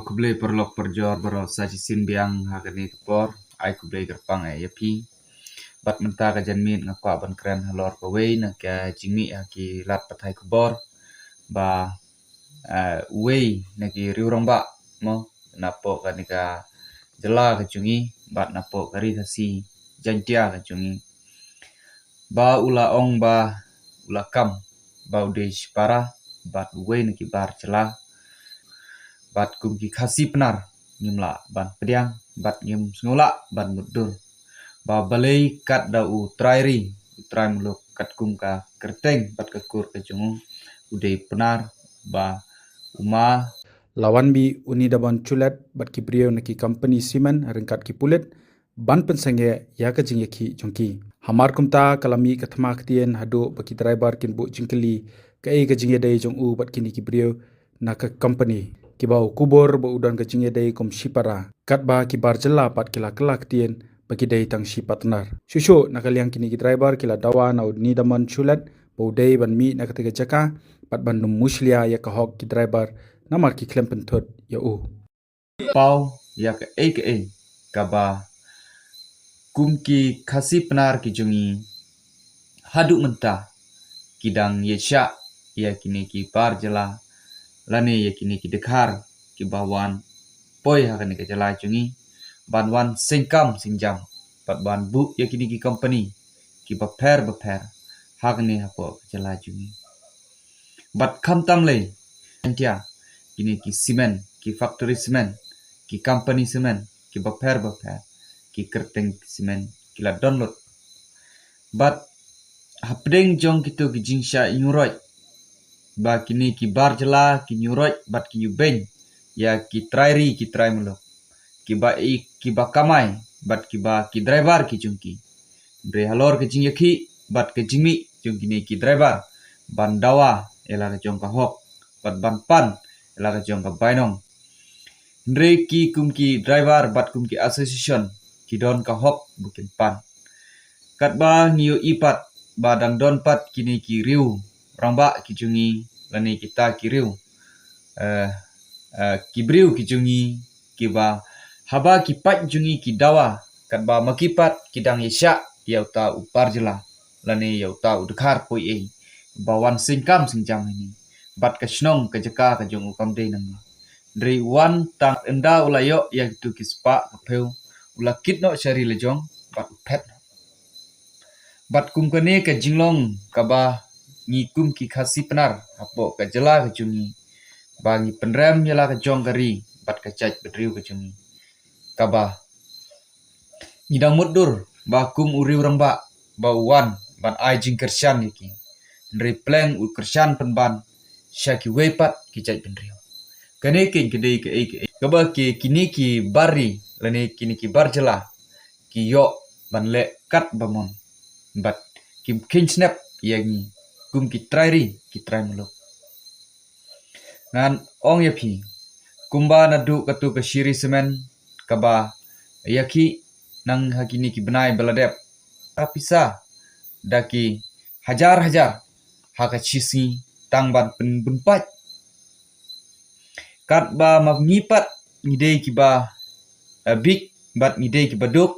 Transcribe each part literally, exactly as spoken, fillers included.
Khublei paralok parajor baroh sa shisien biang ha kane ka por, ai khublei kyrpang eh ïa phi. Bad mynta ka janmiet nga kwah ban kren halor kawei na ka jingmih ha ki lad pathai khubor ba, eh, uwei na ki riewrangbah mo, napoh kane ka jylla ka jong ngi bad napoh ka Ri Khasi Jaiñtia ka jong ngi, ba u la ong ba u la kam ba u dei shipara bad uwei na ki bar jylla. Bad kum ki Khasi Pnar ngim lah ban pdiang bad ngim sngew lah ban mutdur ba balei katba u trai ri, u trai muluk, katkum ka kyrteng bad ka kur ka jong u, u dei Pnar, ba u ma Lawanbi u Nidabon Chulet bad ki briew na ki company cement ryngkat ki pulit ban pynsangeh ïa ka jingïakhih jong ki. Hamar kumta ka la mih ka thma ktien haduh ba ki driver kin buh jingkylli kaei ka jingïadei jong u bad kine ki briew na ka company, kiba u kubur ba u don ka jingïadei kum shipara. Katba ki bar jylla pat ki la kylla ktien ba ki dei tang shi partner. Shuh shuh na ka liang kine ki driver ki la dawa na u Nidabon Chulet ba u dei ban mih na katei ka jaka bad ban nym mushlia ïa ka hok ki driver namar ki khlem pynthut ïa u. Paw ïa kaei kaei kaba kum ki Khasi Pnar ki jong ngi haduh mynta ki dang ïaishah ïa kine ki bar jylla lane ïa kine ki dkhar kiba wan poi ha kane ka jylla jong ngi ban wan seng kam seng jam bad ban buh ïa kine ki company kiba pher ba pher ha kane hapoh ka jylla jong ngi. Bad khamtam lei Jaiñtia, kine ki cement, ki factory cement, ki company cement kiba pher ba pher, ki kyrteng cement ki la don lut. Bad hapdeng jong kito ki jingshah ïuhroit ba kine ki bar jylla ki ïuhroit bad ki ïubeiñ ïa ki trai ri ki trai muluk, kiba i, kiba kamai bad kiba ki driver ki jong ki. Hynrei halor ka jingïakhih bad ka jingmih jong kine ki driver ban dawa ïa la ka jong ka hok bad ban pan ïa la ka jong ka bainong. Hynrei ki kum ki driver bad kum ki association ki don ka hok ba kin pan. Katba ngi ïohi pat ba dang don pat kine ki riewrangbah ki jong ngi lane kita ki riew, eh, eh, ki briew ki jong ngi kiba haba ki paid jong ngi ki dawa katba ma ki pat ki dang ïaishah ïa uta u bar jylla lane ïa uta u dkhar poi ei ba wan seng kam seng jam hangne bad ka shnong ka jaka ka jong u kam dei namar. Hynrei u wan tang ynda u la ïoh ïa kito ki spah ka phew u la kit noh sha ri la jong bad u phet noh. Bad kum kane ka jinglong kaba ngi kum ki Khasi Pnar hapoh ka jylla ka jong ngi ba ngi pynrem ïa la ka jong ka ri bad ka jaitbynriew ka jong ngi, kaba ngi dang mutdur ba kum u riewrangbah ba u wan ban ai jingkyrshan ïa ki, hynrei pleng u kyrshan pynban sha kiwei pat ki jaitbynriew. Kane keiñ ka dei kaei kaei kaba ki, kine ki bar ri lane kine ki bar jylla ki ïoh ban leh katba mon bad kim kheiñ snep ïa ngi kum ki trai ri ki trai muluk. Ngan ong ïa phi kumba naduh katu ka Shree Cement kaba ïakhih nang ha kine ki bnai ba la dep, ka pisa da ki hajar hajar ha ka shi sngi tang ban pynbun paid. Katba ma ngi pat ngi dei kiba, eh, bit bad ngi dei kiba duk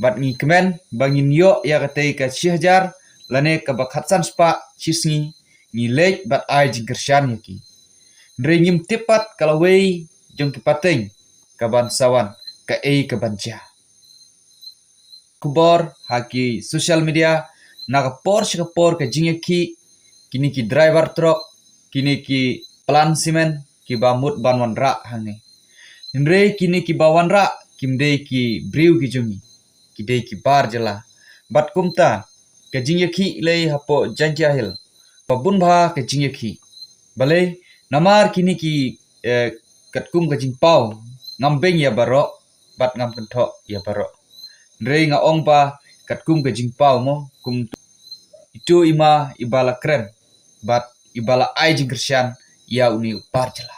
bad ngi kmen ba ngin ïoh ïa katei ka shi hajar lane kaba khatsan spah shi sngi, ngi leit bad ai jingkyrshan ïa ki. Hynrei ngim tip pat ka lawei jong ki pateng kaban sa wan, kaei kaban jia. Khubor ha ki social media na ka por sha ka por ka jingïakhih kine ki driver truck, kine ki plant cement kiba mut ban wanrah hangne. Hynrei kine kiba wanrah kim dei ki briew ki jong ngi, ki dei ki bar jylla. Bad kumta ka jingïakhih lei hapoh Jaiñtia Hills ba bun bha ka jingïakhih. Balei? Namar kine ki, eh, katkum ka jingpaw ngam beiñ ïa baroh bad ngam kynthoh ïa baroh. Hynrei nga ong ba katkum ka jingpaw mo, kum itu i ma iba la kren bad iba la ai jingkyrshan ïa une u bar jylla.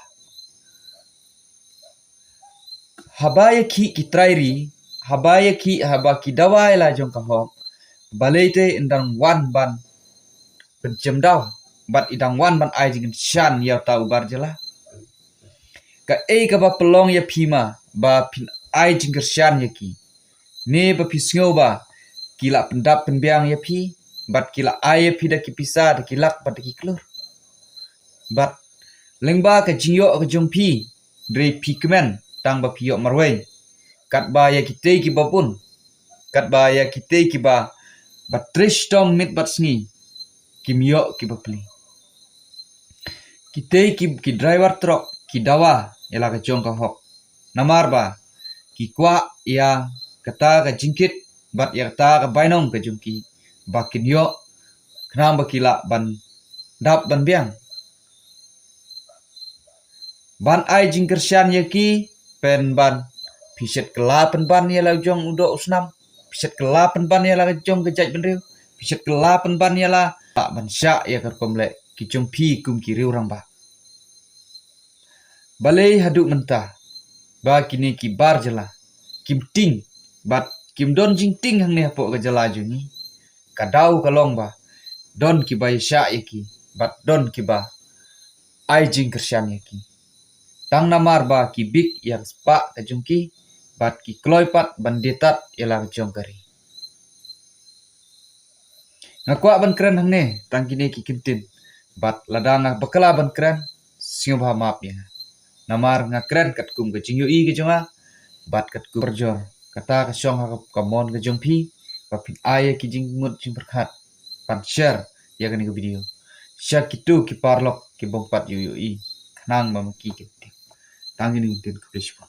Haba ïakhih ki trai ri, haba ïakhih, haba ki dawa ïa la jong ka hok, balei te i dang wan ban pynjem daw bad i dang wan ban ai jingkyrshan ïa uta u bar jylla? Kaei kaba pynlong ïa phi ma ba phin ai jingkyrshan ïa ki? Ne ba phi sngew ba ki la pyndap pynbiang ïa phi, bad ki la ai ïa phi da ki pisa, da ki lak bad da ki klur? Bad lyngba ka jingïoh ka jong phi, hynrei phi kmen tang ba phi ïoh marwei, katba ïa kitei kiba bun, katba ïa kitei kiba, ba trei shitom miet bad sngi, kim ïoh kiba pli. Kitei ki, ki driver truck ki dawa ïa la ka jong ka hok, namar ba ki kwah ïa kata ka jingkit bad ïa kata ka bainong ka jong ki, ba kin ïoh, khnang ba ki lah ban dap ban biang. Ban ai jingkyrshan ïa ki, pynban, phi shet kylla pynban ïa la jong u doh u snam, phi shet kylla pynban ïa la jong ka jaitbynriew, phi shet kylla pynban ïa la, lah ban shah ïa ka rukom leh ki jong phi kum ki riew rangbah. Balei haduh mynta ba kine ki bar jylla kim tieng, bad kim don jingtieng hangne hapoh ka jylla jong ngi? Ka daw ka long ba don kiba ïashah ïa ki, bad don kiba ai jingkyrshan ïa ki, tang namar ba ki biek ïa ka spah ka jong ki, bad ki kloi pat ban die tad ïa la ka jong ka ri. Nga kwah ban kren hangne tang kine ki kyntien, bad lada nga bakla ban kren, sngewbha map ïa nga. Namar nga kren katkum ka jingïohi ka jong nga, bad katkum pyrjor kata ka shong ha ka mon ka jong phi, ba phin ai ïa ki jingmut jingpyrkhat ban share ïa kane ka video sha kito ki paralok kibym pat ïohi, khnang ba ma ki kin tip. Tang kine ki kyntien, khublei shibun.